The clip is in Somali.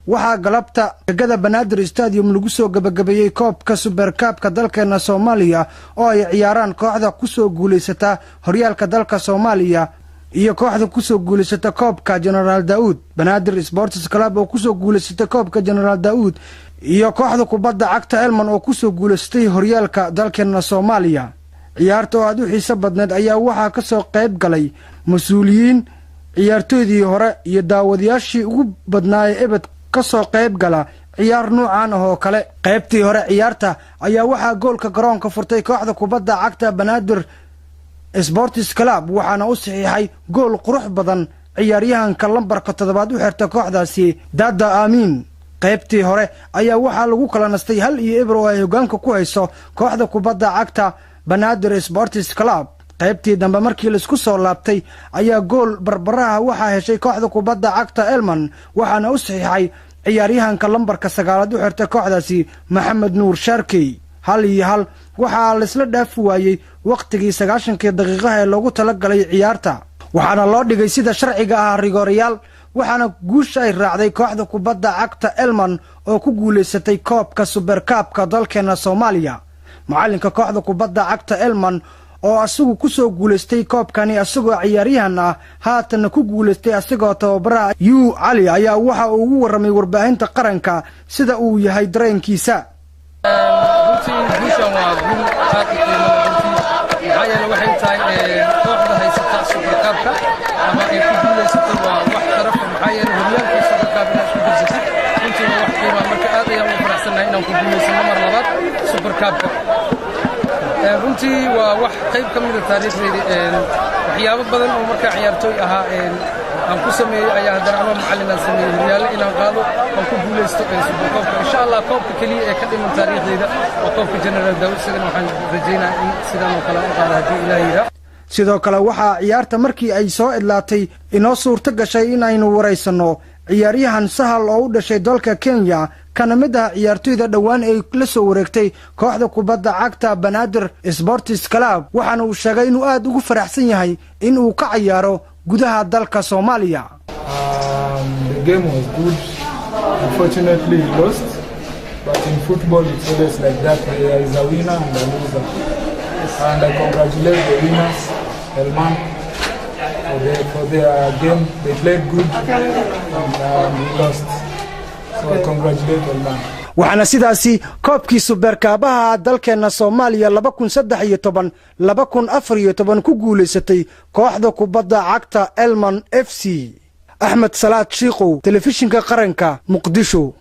Waxaa galabta gegada Banaadir Stadium lagu soo gebagabeeyey koobka Super Cup-ka dalkeena Soomaaliya, oo ay ciyaaraan kooxda kusoo guulaysata horyaalka dalka Soomaaliya iyo kooxda kusoo guulaysata koobka Genaraal Daa'uud. Banaadir Sports Club oo kusoo guulaysatay koobka Genaraal Daa'uud iyo kooxda kubadda cagta Elman oo kusoo guulaysatay horyaalka dalkeena Soomaaliya. Ciyaarta oo aad u xiiso badneed ayaa waxaa ka soo qayb galay mas-uuliyiin, ciyaartoydii hore iyo daawadayaashii ugu badnaa ee ebed ka soo qayb gala ciyaar nuucan ah oo kale. Qaybtii hore ciyaarta ayaa waxaa goolka garoonka furtay kooxda kubadda cagta Banaadir Sports Club, waxaana u saxiixay gool qurux badan ciyaaryahanka lambarka 7aad u xirta kooxdaasi, Dada Aamiin. Qaybtii hore ayaa waxaa lagu kala nastay 1-0 oo ay hoggaanka ku hayso kooxda kubadda cagta Banaadir Sports Club. Qaybtii dambe markii laisku soo laabtay ayaa gool barbaraha waxaa heshay kooxda kubadda cagta Elman, waxaana u saxiixay ciyaaryahanka lambarka 9aad u xirta kooxdaasi, Maxamed Nuur Shaarkey. 1-1 waxaa laisla dhaafi waayey wakhtigii 90-kii daqiiqaha ee loogu talagalay ciyaarta, waxaana loo dhigay sida sharciga ah rigoorayaal, waxaana guusha ay raacday kooxda kubadda cagta Elman oo ku guulaysatay koobka Super Cup-ka dalkeena Soomaaliya. Macalinka kooxda kubadda cagta Elman oo asigu ku soo guulaystay koobkani asagoo ciyaaryahan ah, haatanna ku guulaystay asagoo tababaraha, Yu Cali, ayaa waxa uu ugu warramay warbaahinta qaranka sida uu yahay dareenkiisa. Runtii guushan waa guul aad u qiimo leh runtii, maxaa yeele waxay tahay kooxda haysata Super Cup-ka ama ay ku guulaysatay waa wax sharafa, maxaa yeele horyaalka Super Cup inaad isku darsatid runtii waa wax qiimaa. Marka aad ayaan ugu faraxsannahay inaan ku guulaysano mar labaad Super Cup-ka. Runtii waa wax qayb ka mida taariikhdayda. Waxyaabo badan oo markaa ciyaartooy ahaa aan ku sameeyey ayaa haddana ama macallin aan sameeyey, horyaalle inaan qaado, aan ku guulaysto super koobka. Insha Allah, koobka keliya ee ka dhiman taariikhdayda waa koobka General Daawud. Sidana waxaan rajaynayaa in sidan oo kale u qaado haddii Ilaah yidhaa. Sidoo kale waxaa ciyaarta markii ay soo idlaatay inoo suurto gashay in aynu waraysanno ciyaaryahan Sahal oo u dhashay dalka Kenya, kana mid ah ciyaartoyda dhowaan ay la soo wareegtay kooxda kubadda cagta Banaadir Sports Club, waxaana uu sheegay inuu aad ugu faraxsan yahay in uu ka cayaaro gudaha dalka Soomaaliya. The game was good. Unfortunately, we lost. But in football, it's always like that. There is a winner and a loser. And I congratulate the winners, Elman, for their game. They played good and we lost. So I congratulate Elman. Waxaana sidaasi koobkii Super Cup-aha dalkeenna Soomaaliya 2013, 2014 ku guulaysatay kooxda kubadda cagta Elman FC. Axmed Salaad Shiikow, Telefishinka Qaranka, Muqdisho.